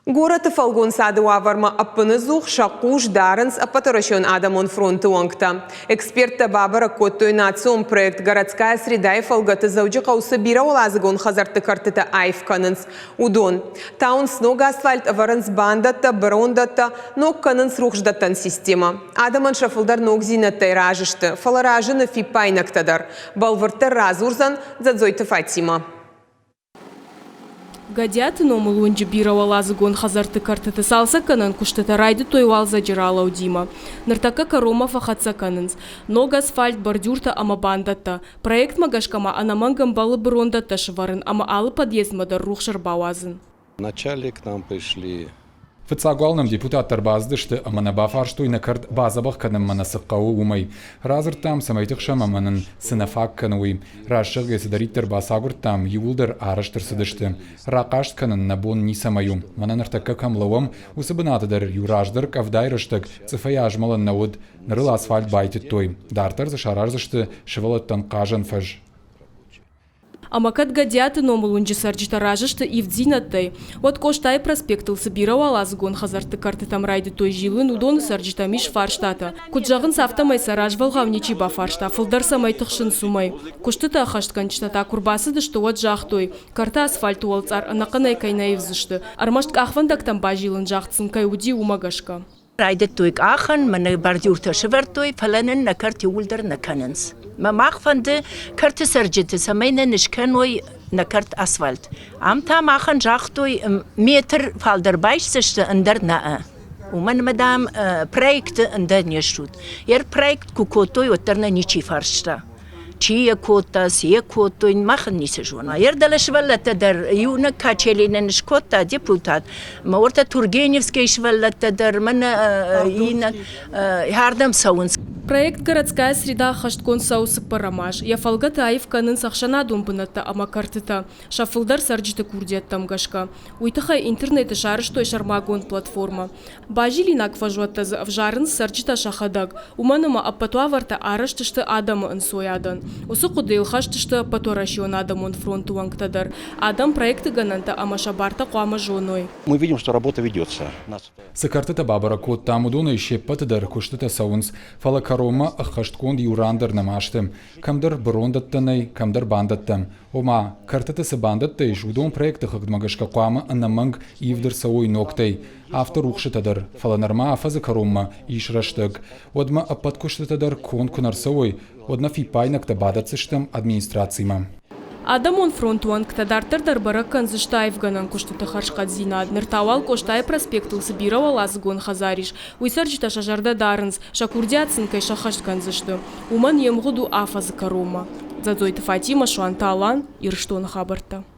Горӕты фӕлгонцады уавӕрмӕ ӕппынӕдзух сӕ хъус дарынц Ӕппӕтуӕрӕсеон адӕмон фронты уӕнгтӕ. Эксперттӕ бабӕрӕг кодтой национ проект «Городская среда»-йы фӕлгӕты Дзӕуджыхъӕуы цы бирӕуӕладзыгон хӕдзӕртты кӕртытӕ аив кӕнынц, уыдон. Тауынц ног асфальт, ӕвӕрынц бандӕттӕ, бырондӕттӕ, ног кӕнынц рухсдӕттӕн системӕ. Адӕмӕн сӕ фылдӕр ногдзинӕдтӕй разы сты, фӕлӕ разыны фиппаинӕгтӕ дӕр. Бӕлвырддӕр радзурдзӕн Дзӕдзойты Фатимӕ. Гӕдиаты номыл уынджы бирӕуӕладзыгон хӕдзӕртты кӕртыты цалцӕггӕнӕн куыстытӕ райдыдтой уалдзӕджы ралӕудимӕ. Ныртӕккӕ кӕронмӕ фӕхӕццӕ кӕнынц. Ног асфальт, бордюртӕ ӕмӕ бандӕттӕ. Проектмӕ гӕсгӕ ма ӕнӕмӕнг ӕмбӕлы бырондӕттӕ сывӕрын ӕмӕ алы подъездмӕ дӕр рухс ӕрбауадзын. Вначале к нам пришли Фыццаг уал нӕм депутаттӕ ӕрбацыдысты ӕмӕ нӕ бафарстой нӕ кӕрт бадзӕбӕх кӕнынмӕ нӕ цы хъӕуы, уымӕй. Радзырдтам, цӕмӕй тыхсӕм ӕмӕ нын цы нӕ фаг кӕны, уый. Раст зӕгъгӕ, цыдӕриддӕр бацагуырдтам, иууылдӕр арӕзт ӕрцыдысты. Рахъаст кӕнын нӕ бон ницӕмӕй у. Мӕнӕ ныртӕккӕ кӕм лӕууӕм, уыцы бынаты дӕр иу раздӕр къӕвдайы рӕстӕг цъыфӕй азмӕлӕн нӕ уыд, ныр ыл асфальт байтыдтой. Дарддӕр дзы сараздзысты сывӕллӕттӕн хъазӕн фӕз. Ӕмӕ кӕд Гӕдиаты номыл уынджы цӕрджытӕ разы сты ивддзинӕдтӕй, уӕд Къостайы проспектыл цы бирӕуӕладзыгон хӕдзӕртты кӕртытӕм райдыдтой зилын, уыдоны цӕрджытӕм ис фарстатӕ. Куыд зӕгъынц, афтӕмӕй сӕ развӕлгъау ничи бафарста, фылдӕр цӕмӕй тыхсынц, уымӕй. Куыстытӕ ӕххӕстгӕнджытӕ та куы рбацыдысты, уӕд загътой, кӕрты асфальты уӕлцъар ӕнӕхъӕнӕй кӕй нӕ ивдзысты, ӕрмӕст къахвӕндӕгтӕм базилын загъд сын кӕй уыди, уымӕ гӕсгӕ. Райдыдтой къахын, мӕнӕ бордюртӕ сӕвӕрдтой, фӕлӕ нын нӕ кӕрт иууылдӕр нӕ кӕнынц. Мӕ мах фӕнды кӕрты цӕрджыты, цӕмӕй нын скӕной нӕ кӕрт асфальт. Ам та махӕн загътой, метр фалдӕр байсдзысты, ӕндӕр нӕ. Уымӕн ӕмӕ, дам, проекты ӕндӕр не стут. Йӕ проект куы кодтой, уӕддӕр нӕ ничи фарста. Чи йӕ кодта, цы йӕ кодтой, мах ын ницы зонӕм. Ердӕлӕ сывӕллӕттӕ дӕр иунӕг качели нын скодта депутат. Мӕ уӕртӕ Тургеневскӕйы сывӕллӕттӕ дӕр мӕнӕ иннӕ ардӕм цӕуынц. Проект «Городская среда» ӕххӕстгонд цӕуы цыппӕрӕм аз. Йӕ фӕлгӕты аив кӕнынц ӕхсӕнадон бынӕттӕ ӕмӕ кӕртытӕ, сӕ фылдӕр цӕрджыты курдиӕттӕм гӕсгӕ. Уый тыххӕй интернеты сарӕзтой сӕрмагонд платформӕ. Базилинаг фӕзуӕттӕ дзы ӕвзарынц цӕрджытӕ сӕхӕдӕг, уымӕн ӕмӕ ӕппӕт уавӕртӕ арӕзт сты адӕмы ӕнцойадӕн. Уыцы хъуыдыйыл хӕст сты Ӕппӕтуӕрӕсеон адӕмон фронты уӕнгтӕ дӕр. Адӕм проекты гӕнӕнтӕ ӕмӕ сӕ бартӕ хъуамӕ зоной. Мы видим, что работа ведется. Цы кӕртытӕ бабӕрӕг кодтам, уыдонӕй се ппӕты дӕр куыстытӕ цӕуынц, фӕлӕ кӕронмӕ ӕххӕстгонд иу ран дӕр нӕма сты. Кӕмдӕр бырондӕттӕ нӕй, кӕмдӕр бандӕттӕ. Ома, кӕртыты цы бандӕттӕ ис, уыдон проекты хыгъдмӕ гӕсгӕ хъуамӕ ӕнӕмӕнг ивд ӕрцӕуой ногтӕй. Афтӕ рухсытӕ дӕр, фӕлӕ нырма афӕдзы кӕронмӕ ис рӕстӕг. Уӕдмӕ ӕппӕт куыстытӕ дӕр конд куы нӕ рцӕуой, уӕд нӕ фиппаинӕгтӕ бадӕтдзыстӕм администрацимӕ. Адӕмон фронты уӕнгтӕ дарддӕр дӕр бӕрӕг кӕндзысты аивгӕнӕн куыстыты хӕрзхъӕддзинад. Ныр та уал Къостайы проспектыл цы бирӕуӕладзыгон хӕдзар ис, уый цӕрджытӕ сӕ зӕрдӕ дарынц, сӕ курдиат сын кӕй сӕххӕст кӕндзысты. Уымӕн йе мгъуыд у афӕдзы кӕронмӕ. Дзӕдзойты Фатимӕ, Суанты Алан, Ирыстоны хабӕрттӕ.